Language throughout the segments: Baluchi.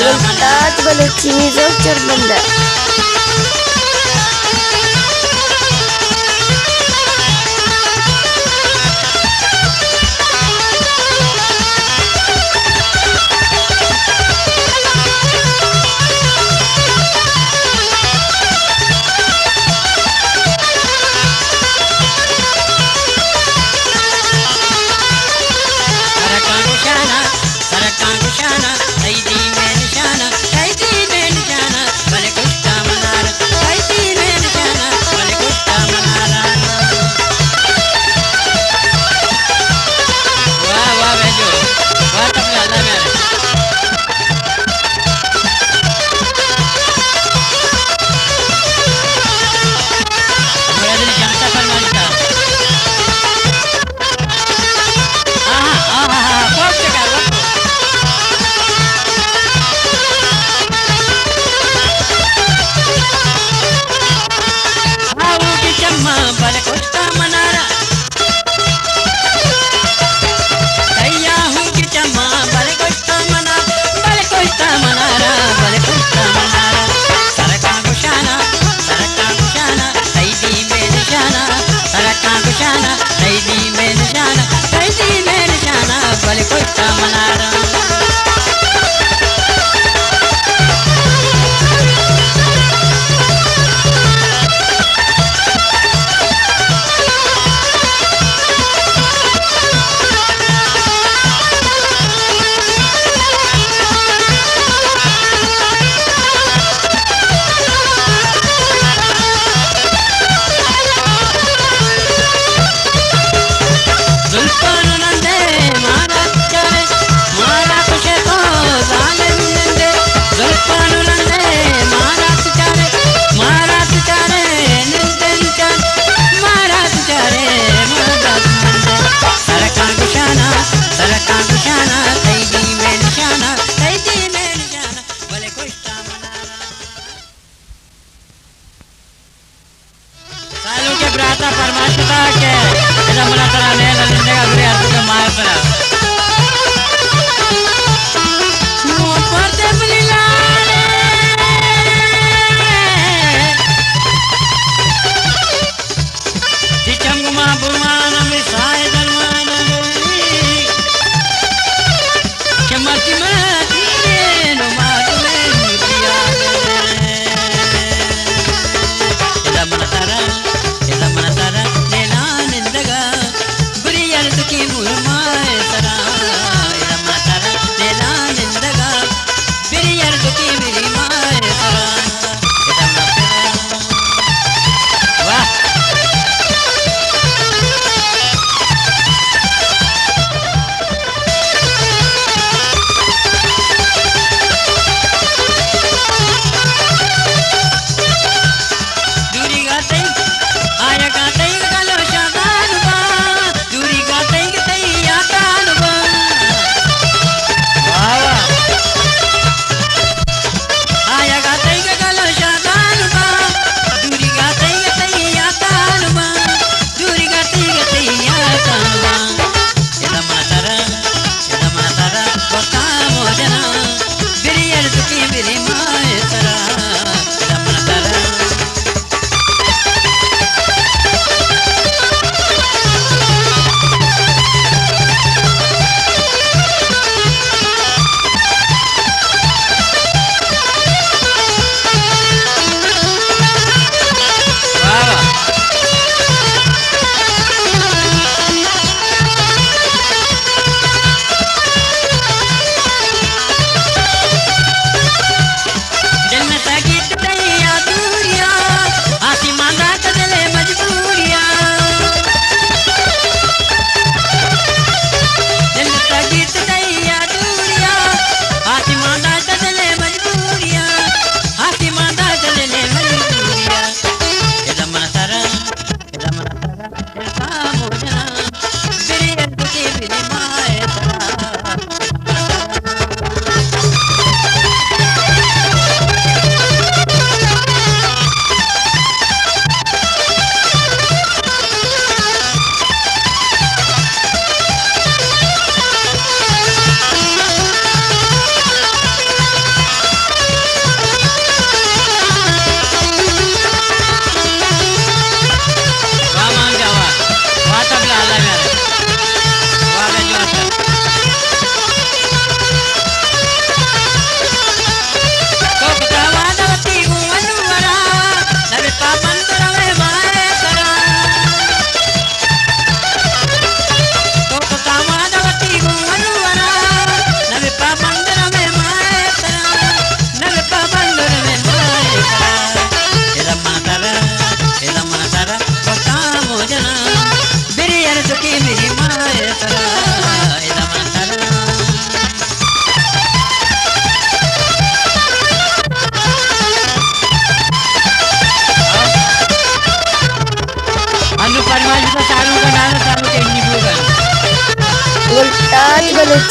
گلتاج بلوچی میوزک چربندہ۔ واہ واہ بھائی جو، واہ تبلہ، اللہ میارے۔ ہمارا دل جانتا فرمائشتا۔ آہا، آہا، آہا، خوب چکار، واہ۔ آہو کی چماں بل کشتا منارا۔ تئی آہوکی چماں بل کشتا منا، بل کشتا منارا، بل کشتا منارا۔ سرکاں گشانا، سرکاں گشانا، تئی دیمے نشانا، سرکاں گشانا، تئی دیمے نشانا، تئی دیمے نشانا، بل کشتا منارا۔ زلفان نندے مارا چارے، مارا کشے تو ظالم نندے۔ زلفان نندے مارا چارے، مارا چارے نندن چار، مارا چارے مارا نندے۔ سرکاں گشانا، سرکاں گشانا، تئی دیمے نشانا، تئی دیمے نشانا، بلے کشتا منارا۔ سالونک ءِ براتا پرمائش کتا کہ ادا منا ترا نیل ءَ نندگ ءَ گڑے ارتکہ ماہ ءِ سرا۔ نوں پردے منی لاڑے، تئی چم گما برمان ہمے ساہ درمان ہمے۔ کہ مرچی مرچی نوں مات میں دیا۔ ادا من ترا، ادا من ترا نیلا نندگا، بری یل تکی مور مائے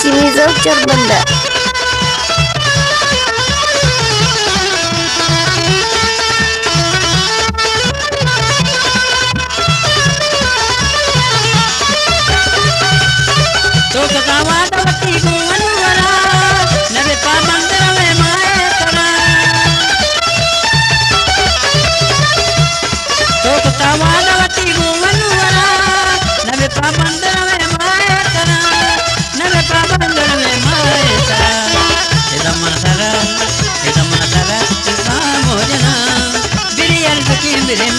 چینی زوک چر بندہ۔ تو کتا وعدہ وتی گوں انورا، نبے پابند روے مائے ترا۔ تو کتا وعدہ وتی گوں انورا، نبے پابند روے مائے ترا، نبے پابند روے مائے ترا۔ ادا من سرا، ادا من سرا، سامو جنا، بری الفقی بری